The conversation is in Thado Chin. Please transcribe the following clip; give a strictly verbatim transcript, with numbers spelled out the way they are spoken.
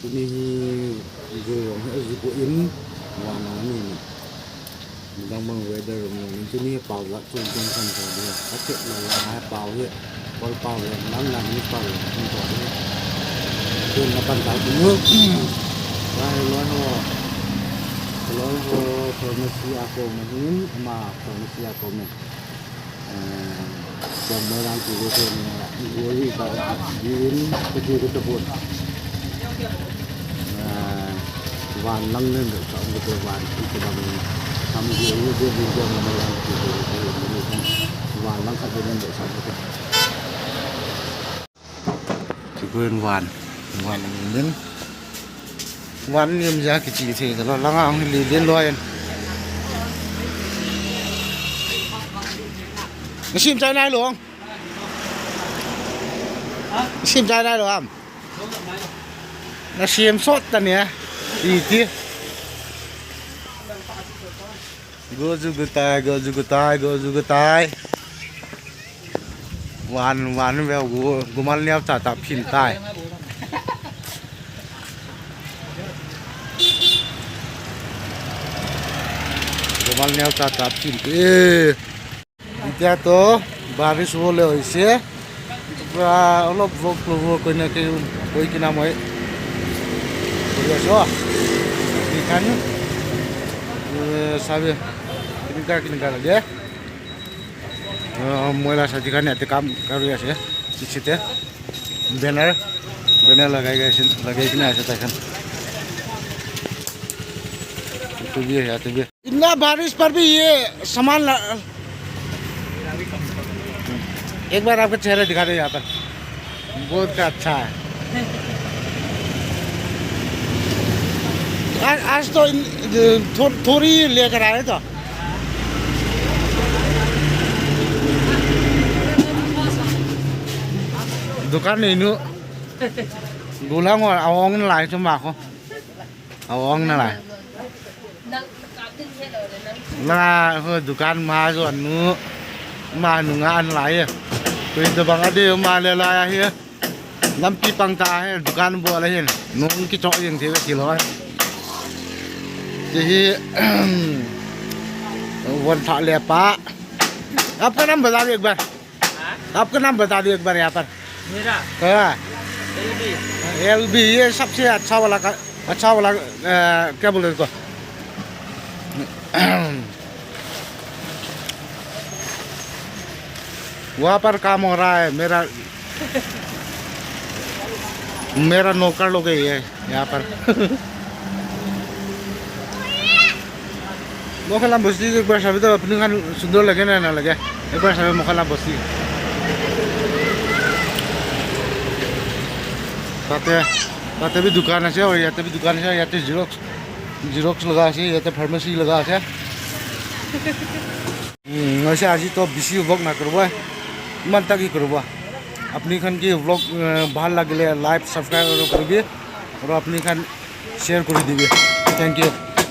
Ni hi, gui rong hi aji ko in, wana ni ni. Dang bang weather rong rong in, tuni hi pau la chung chung kan ko ni. Ka chet la la hai pau hi. Kol pau le, lang lang ni pau le, chung ko ni. Tun na pan tau tun. Lai loi ho. Loi ho, pharmacy a ko ma hin, ama pharmacy a ko ma. Jam mai lang tu ko ni, gori ka, gin, ko tu ko tu. Van lang nen de sa ko van, ko bang ham gori ko, gin jam mai lang tu ko, van lang khat nen de sa ko. Chu ko van, van nen. Van niam ja kichi thei ta lo, langa hung li den lo en. Na sim chai nai lo. Na sim chai nai lo am. Na sim sot ta ne. Iti. Go ju go tai, go ju go tai, go ju go tai. Van, van ve gu, gumal neo cha cha phin tai. Gumal neo cha cha phin tai. Itya to, baris hole hoise. Pura olop vlog lo vo koina ke, koi kina moi. Koi so. Dikhan. Eh, sabe. Kinika, kinika lage. Eh, moi la sa dikhan ya te kam karu ya se. Sisite. Banner. Banner lagai gai sin, lagai kina ya se ta khan. Tu bhi hai, tu bhi. इतना बारिश पर भी ये सामान ला, एक बार आपका चेहरा दिखा दो यहाँ पर, बहुत का अच्छा है। आज, आज तो इन, थो, थोड़ी लेकर आए तो। दुकान नहीं नु, गुलाम और आवांग लाए तो माखो। Awang na lai. La ho dukan ma jo anu. Ma nu nga an lai. Koi to bang ade ma le lai ahi. Lampi pang ta ahi dukan bol ahi. Nung kicho jeng thei thil ho. Ti hi. Von tha le pa. आपका नाम बता दो एक बार। आपका नाम बता दो एक बार यहाँ पर। मेरा? हाँ। एलबी। एलबी, ये सबसे अच्छा वाला का, अच्छा वाला, अ, क्या बोले इसको? वहाँ पर काम हो रहा है, मेरा, मेरा नौकर लोग ही है यहाँ पर। Mokhalam bosti ek bar sabe to apni khan sundor lage na, na lage. Ek bar sabe Mokhalam bosti. Tate, tate bhi dukan ase aur yate bhi dukan ase, yate Xerox, Xerox laga ase, yate pharmacy laga ase. Hmm, aise aji to bisi vlog na karibo, iman tak hi karibo. Apni khan ki vlog, eh, bhal lagile like, subscribe aur karibi, aur apni khan share kori dibi. Thank you.